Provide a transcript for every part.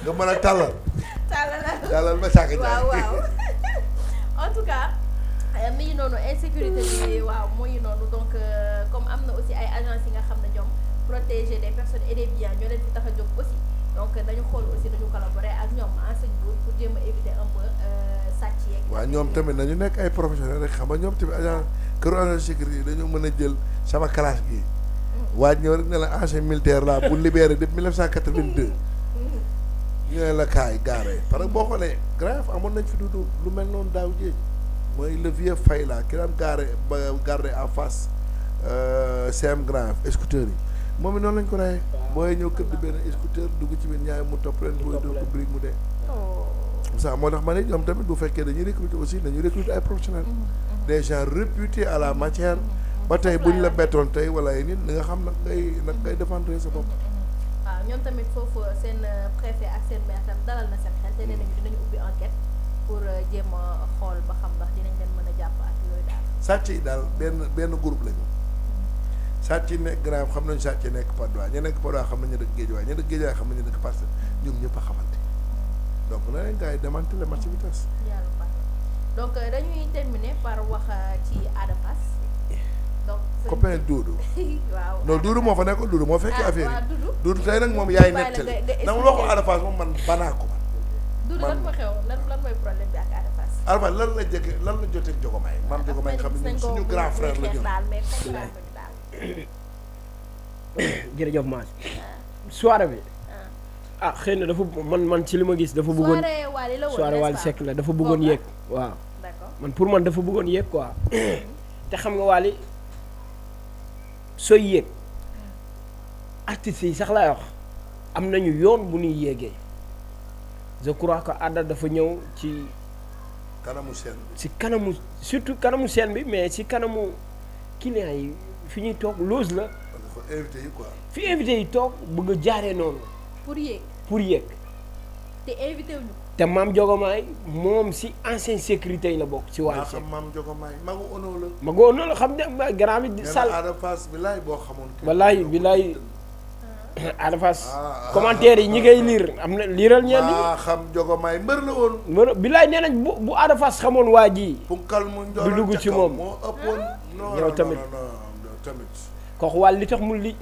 nga mën a tàllal. tàllal ma sàkk waaw en tout cas mi ngi noonu insécurité bi waaw mu ngi noonu donc comme am na aussi ay agences yi nga xam ne ñoom protéger des personnes et des biens ñoo leen fi tax a jóg aussi donc dañu xool aussi dañu collaborer ak ñoom enseigne pour jéem a éviter un peu sàcc yeeg. waaw ñoom tamit nañu nekk ay professionnels rek xam nga ñoom tamit agent këru agent sécurité yi dañoo mën a jël sama classe gi waaj ñëw rek ne la ancien militaire la bu libéré depuis 1982 ñu ne la kaay gaare parce que boo xoolee grave amoon nañ fi du lu mel noonu daaw jéeg mooy le vieux fay la ki daan gaare ba garder en face CM grave scooter yi moom it noonu lañ ko reyee booy ñëw këdd benn scooter dugg ci biir ñaay mu topp leen booy doo ko brique mu dee ça moo tax ma ne ñoom tamit bu fekkee dañuy recruter aussi dañuy recruter ay professionnels des gens réputés à la matière ba tey buñ la bettoon tey wala ay nit nga xam nag ngay défendre sa bopp. waaw ñoom tamit foofu seen préfet ak seen maire tam dalal na seen xel te nee nañu dinañu ubbi enquête pour jéem a xool ba xam ndax dinañ leen mën a jàpp ak yooyu daal. sàcc yi daal benn groupe lañu sàcc yi nekk Grand xam nañu sàcc yi nekk Patte d'Oie ña nekk Patte d'Oie xam nañu ne dëkk Guédiawaye ña dëkk Guédiawaye xam nañu ne dëkk Parcelles ñoom ñëpp a xamante donc na leen gars yi démantelé le marché vitesse. yàlla baax donc dañuy terminer par wax ci Ada Fass. donc copain Doudou. waaw non Doudou moo fa nekkoon Doudou moo fekkee affaire yi. Doudou tey nag moom yaay nettali. ndax mu waxu Ada Fass moom man banaa ko man. Doudou lan moo xew lan mooy problème bi ak Ada Fass. Ada Fass lan la jotee Jogomaay maam Jogomaay xam ne suñu grand frère la ñu. jërëjëf Mass. soirée bi. ah xëy na dafa man ci li ma gis dafa bëggoon soirée Wally Seck la dafa bëggoon yéeg waaw man pour man dafa bëggoon yéeg quoi te xam nga Wally sooy yéeg artistes yi sax laay wax am nañu yoon bu ñuy yéegee je crois que Ada dafa ñëw ci kanamu scène bi ci kanamu surtout kanamu scène bi mais ci kanamu clients yi fi ñuy toog loge la invité yi quoi fi invité yi toog bëgg a jaaree noonu pour yéeg te invité wuñu te maam Jogomaay moom si ancienne sécurité yi la bokk ci wàllu xam maam Jogomaay magu ono la magu ono la xam ne grand bi sal Ada Fass bi laay boo xamoon bi laay Ada Fass commentaire yi ñi ngay liir am na liiral ñeen ñi xam Jogomaay mbër la woon mbër bi laay nee nañ bu Ada Fass xamoon waa ji punkal mu du dugg ci moom moo ëppoon yow tamit tamit kooku wàll li tax mu li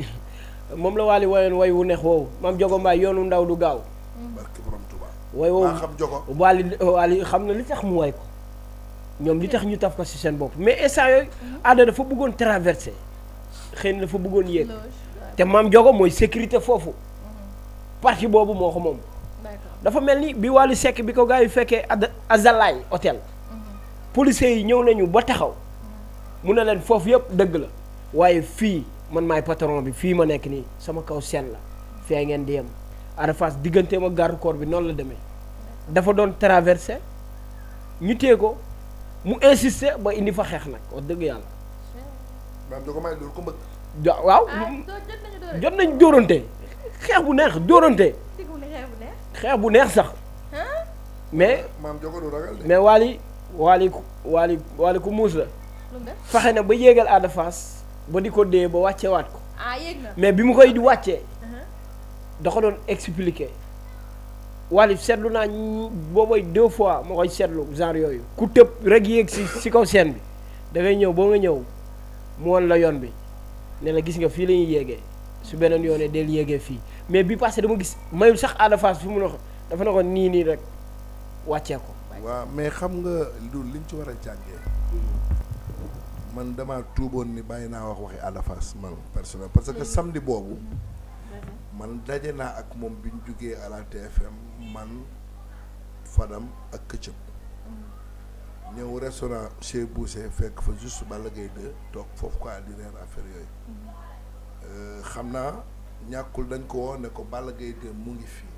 moom la Wally woyoon way wu neex woowu maam Jogomaay yoonu ndaw du gaaw barki borom Tuubaa way woowu xam jogo Wally xam na li tax mu way ko ñoom li tax ñu taf ko ci seen bopp mais instant yooyu Ada dafa bëggoon traversé xëy na dafa bëggoon yéeg te maam Jogo mooy sécurité foofu parti boobu moo ko moom dafa mel ni bi Wally Seck bi ko gars yi fekkee Azalaï hôtel policiers yi ñëw nañu ba taxaw mu ne leen foofu yëpp dëgg la waaye fii man maay patron bi fii ma nekk nii sama kaw seen la fii ay ngeen di yem Ada Fass diggante ma garde corps bi noonu la demee dafa doon traversé ñu téye ko mu insister ba indi fa xeex nag wax dëgg yàlla. maam Jogomaay dóor ko mbëgg. waaw jot nañ dóorante xeex bu neex dóorante. xeex bu neex sax. mais maam Jogo du ragal de. mais Wally ku muus la. fexe na ba yéegal Ada Fass ba di ko dee ba wàccewaat ko. mais bi mu koy di wàccee. da ko doon expliquer Wally seetlu naa boobay 2 fois moo koy seetlu genre yooyu ku tëb rek yéeg si kaw scène bi da ngay ñëw boo nga ñëw mu won la yoon bi ne la gis nga fii la ñuy yéegee su beneen yoonee del yéegee fii mais bi passé dama gis mayul sax Ada Fass fi mu ne ko dafa ne ko nii rek wàccee ko. waaw mais xam nga liñ ci war a jàngee man damaa tuuboon ni bàyyi naa waxi Ada Fass man personnel parce que samedi boobu man daje naa ak moom bi ñu jugee à la TFM man Fadam ak Këccëb ñëw restaurant chez Boucher fekk fa juste Balla Gaye 2 toog foofu quoi di reer affaire yooyu xam naa ñàkkul dañ ko woo ne ko Balla Gaye 2 mu ngi fii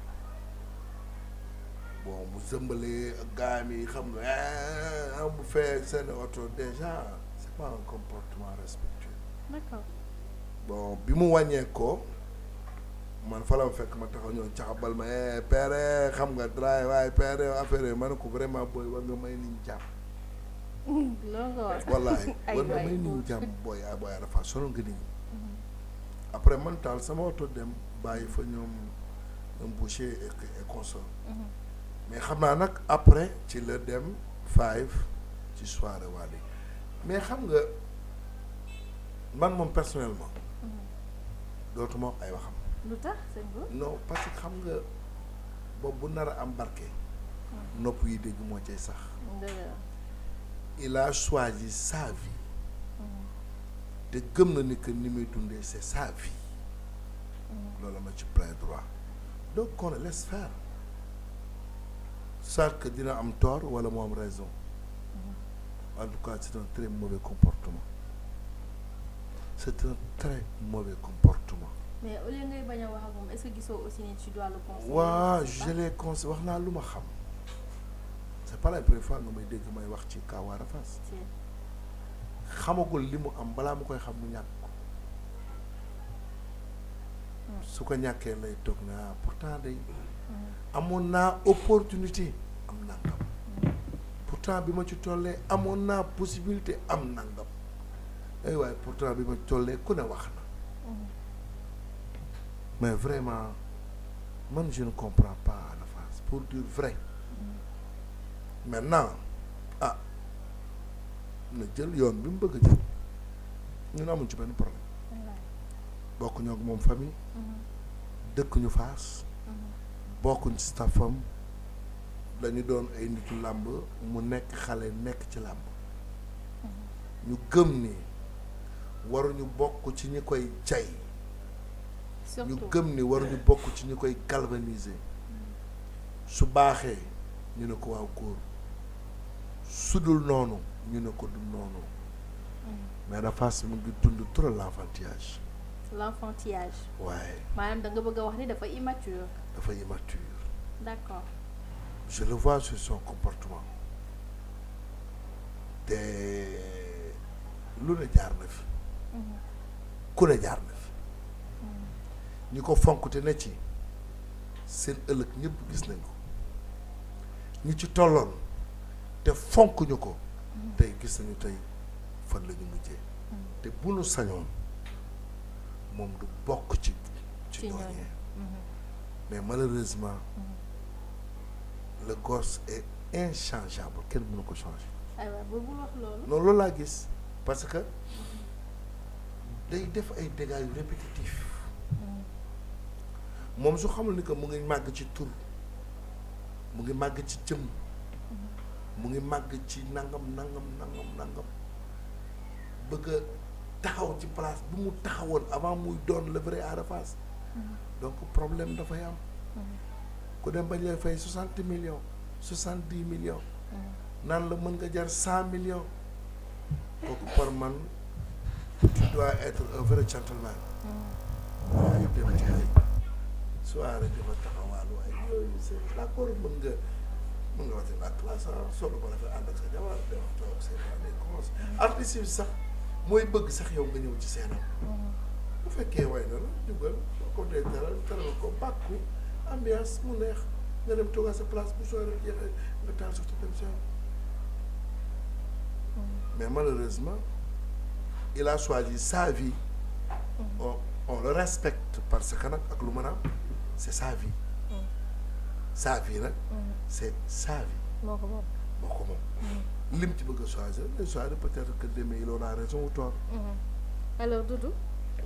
bon mu zëmbalee gaam yi xam nga bu fee seen oto déjà c'est pas un comportement respectueux. D'accord. bon bi mu wàññee ko man fa la ma fekk ma taxaw ñëw caxabal ma père xam nga draay waaye père affaire yooyu ma ne ko vraiment booy war nga may niñ jàmm. wallaahi war nga may niñ jàmm booy Ada Fass sonal nga nit ñi après man taal sama oto dem bàyyi fa ñoom ñoom Boucher et consort mais xam naa nag après ci la dem 5 ci soirée Wally mais xam nga man moom personnellement dootuma wax ay waxam lu tax sëñ bi. non parce que xam nga boobu bu nar a am barke nopp yi dégg moo cay sax dëgg la. il a choisi sa vie te gëm na ni que ni muy dundee c'est sa vie loolu ma ci plein droit donc on le laisse faire soit que dina am tort wala mu am raison en tout cas c'est un très mauvais comportement c'est un très mauvais comportement. mais au lieu ngay bañ a wax ak moom est-ce que gisoo aussi ni tu dois le conseiller. waaw je les conseille wax naa lu ma xam c'est pas la première fois nga may dégg may wax ci kaw Ada Fass xamagul li mu am balaa mu koy xam mu ñàkk ko su ko ñàkkee lay toog na pourtant day amoon naa opportunité am nangam pourtant bi ma ci tollee amoon naa possibilité am nangam ay waaye pourtant bi ma ci tollee ku ne wax na mais vraiment man je ne comprends pas Ada Fass pour dire vrai maintenant ah na jël yoon bi mu bëgg a jël ñun amuñ ci benn problème bokk ñoo ak moom famille dëkk ñu Fass bokkuñ ci staffam dañu doon ay nitu làmb mu nekk xale nekk ci làmb ñu gëm ni waruñu bokk ci ñi koy jay ñu gëm ni waruñu bokk ci ñi koy galvaniser su baaxee ñu ne ko waaw góor su dul noonu ñu ne ko du noonu mais Ada Fass mu ngi dund trop l'enfantillage. l'enfantillage. waaye. maanaam da nga bëgg a wax ni dafa immature. dafa immature. d'accord. je le vois sur son comportement te lu ne jaar na fi. ku ne jaar na fi. ñi ko fonk te ne ci seen ëllëg ñëpp gis nañ ko ñi ci tolloon te fonk ñu ko tey gis nañu tey fan la ñu mujjee te bu nu sañoon moom du bokk ci ñooñee mais malheureusement le gosse est inchangeable kenn mënu ko changer. aywa boobu wax loolu. non loolu laa gis parce que day def ay dégâts yu répétitifs moom su xamul ni que mu ngi màgg ci tur mu ngi màgg ci jëm mu ngi màgg ci nangam bëgg a taxaw ci place bu mu taxawoon avant muy doon le vrai Ada Fass donc problème dafay am ku dem bañ lay fay 60 millions 70 millions naan la mën nga jar 100 millions kooku par man tu dois être un vrai gentleman waaye dem ci ay soirée dafa taxawaalu ay yooyu c'est d'accord mën nga wate la classe solo ko rafet ànd ak sa jabar dem toog seen des cons artiste bi sax mooy bëgg sax yow nga ñëw ci seenam bu fekkee way na la jugal ko dee teral ko bàkku ambiance mu neex nga dem toogaa sa place bu soirée jeexee nga taal sa dem seen mais malheureusement il a choisi sa vie on le respecte parce que nag ak lu mën a am c'est sa vie sa vie nag c'est sa vie moo ko moom lim ci bëgg a choisir les choisir peut-être que demain il aura raison ou tort. alors Doudou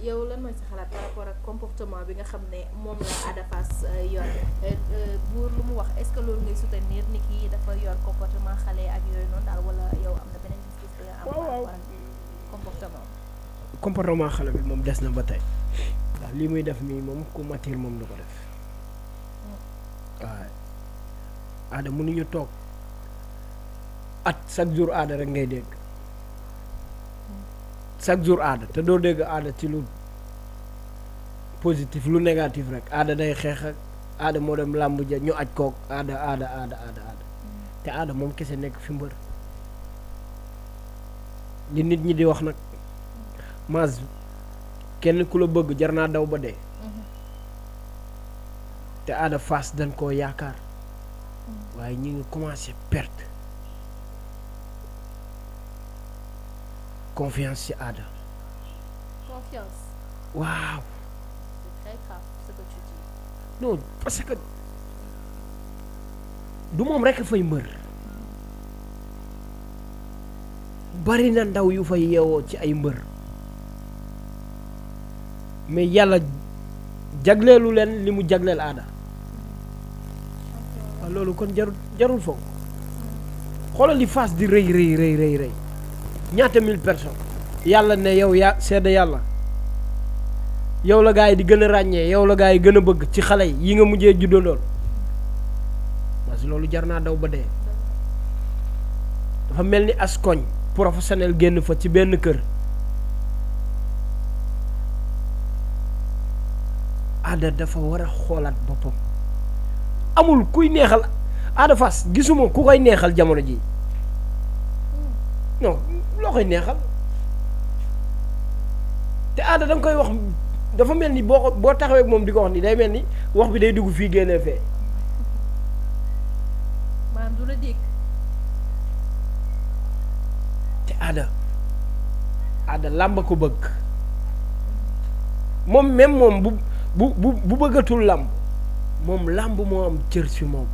yow lan mooy sa xalaat par rapport ak comportement bi nga xam ne moom la Ada Fass yor buur lu mu wax est-ce que loolu ngay soutenir ni kii dafa yor comportement xale ak yooyu noonu daal wala yow am na beneen gis-gis bi nga am. waaw comportement xale bi moom des na ba tey waaw lii muy def nii moom ku mature moom du ko def waaw Ada mënuñu toog at chaque jour Ada rek ngay dégg chaque jour Ada te doo dégg Ada ci lu positif lu négatif rek Ada day xeex ak Ada moo dem làmb ja ñu aj kook Ada te Ada moom kese nekk fi mbër li nit ñi di wax nag mas kenn ku la bëgg jar naa daw ba dee te Ada Fass dañ koo yaakaar waaye ñi ngi commencé perte confiance ci Ada. confiance. waaw. c'est très grave ce que tu dis. non parce que du moom rekk fay mbër bari na ndaw yu fay yeewoo ci ay mbër mais yàlla jagleelu leen li mu jagleel aada waaw loolu kon jarul foog xoolal li Fass di rëy ñaata 1000 personnes yàlla ne yow yaa seede yàlla yow la gaa yi di gën a ràññee yow la gaa yi gën a bëgg ci xale yi nga mujjee juddandool parce que loolu jar naa daw ba dee dafa mel ni as koñ professionnel génn fa ci benn kër aada dafa war a xoolaat boppam amul kuy neexal Ada Fass gisuma ku koy neexal jamono ji non loo koy neexal te aada da nga koy wax dafa mel ni boo taxawee ak moom di ko wax ni day mel ni wax bi day dugg fii génnee fee maanaam du la dégg te aada làmb ko bëgg moom même moom bu bëggatul làmb moom làmb moo am cër ci moom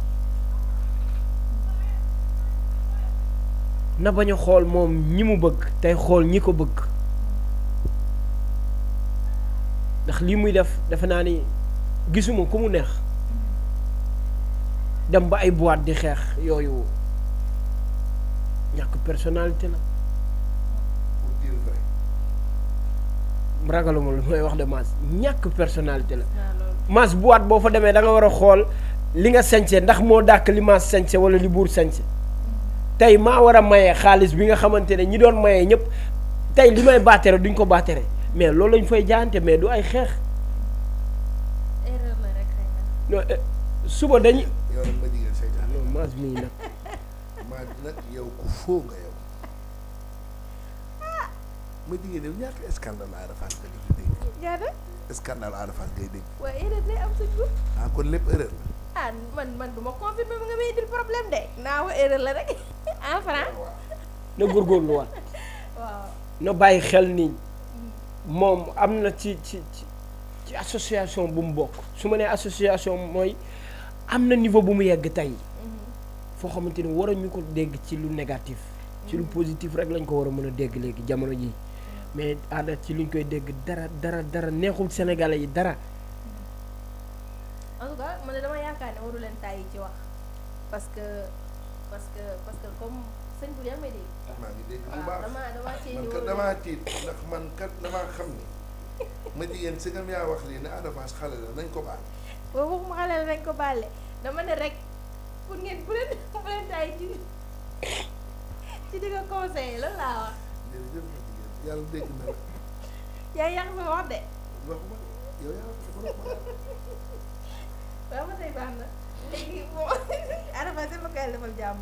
na bañ a xool moom ñi mu bëgg tey xool ñi ko bëgg ndax lii muy def defe naa ni gisuma ku mu neex dem ba ay boîte di xeex yooyu ñàkk personnalité la pour dire vrai. ragaluma lu may wax de Mass ñàkk personnalité la Mass boîte boo fa demee da nga war a xool li nga sañse ndax moo dàkk li Mass sañse wala li buur sañse tey maa war a maye xaalis bi nga xamante ne ñi doon maye ñëpp tey li may baatere duñ ko baatere mais loolu lañ fay jaante mais du ay xeex erreur la rek xëy na non suba dañuy yow nag ma jigéen seytaan non Mass mii nag maa nag yow ku foo nga yow ma jigéen yow ñaata scandale Ada Fass nga di dégg ñaata scandale Ada Fass ngay dégg waaye erreur day am suñ bopp ah kon lépp erreur la ah man du ma confirmer nga may indil problème de naa wa erreur la rek en franc na góorgóorlu waat waaw na bàyyi xel ni moom am na ci association bu mu bokk su ma nee association mooy am na niveau bu mu yegg tey foo xamante ni waruñu ko dégg ci lu négatif ci lu positif rek lañ ko war a mën a dégg léegi jamono ji mais aada ci luñ koy dégg dara neexul sénégalais yi dara en tout cas man de dama yaakaar ne waru leen tàyyi ci wax parce que comme sëñ bu yaa may dégg maa ngi dégg bu waaw baax dama cee man ñëw kat damaa tiit ndax man kat damaa xam ni ma jigéen sëgam yaa wax lii ne Ada Fass xale la nañ ko baal boobu waxuma xale la nañ ko bàlle dama ne rek pour ngeen bu leen tàyyi ci di nga conseillé loolu laa wax jërëjëf ma jigéen yàlla dégg na la yaa yàq sama wax de waxuma yow yaa wax waaw ba tey baax na léegi moom Ada Fass sama kay defal jàmm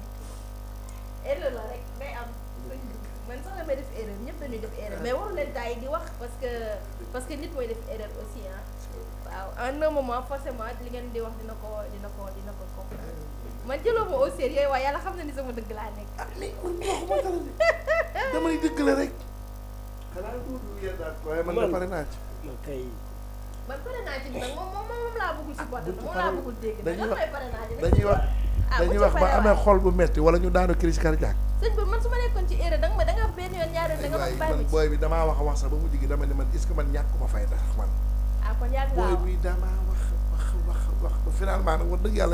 erreur la rek day am man sax damay def erreur ñëpp dañuy def erreur mais waru leen taay di wax parce que nit mooy def erreur aussi ah waaw en un moment forcément li ngeen di wax dina ko comprendre man jëloo ma au sérieux waaye yàlla xam na ni sama dëgg laa nekk. ah mais waxuma dara de damay dëgg la rek xanaa du yéen daal waaye man de pare naa ci man kay man pare naa ci nag moom laa bëggul supporter moom laa bëggul dégg nag dañuy lan wax may pare naa ci dañuy wax dañuy wax ba amee xol bu metti wala ñu daanu crise cardiaque sëñ bi man su ma nekkoon ci erreur da nga benn yoon ñaari yoon da nga waaye bàyyi man ma ci booy bi damaa wax sax ba mu jigi dama ne man est-ce que man ñàkk ma fay tax man ah kon yàgg booy ngaa wax bi damaa wax ba finalement nag wax dëgg yàlla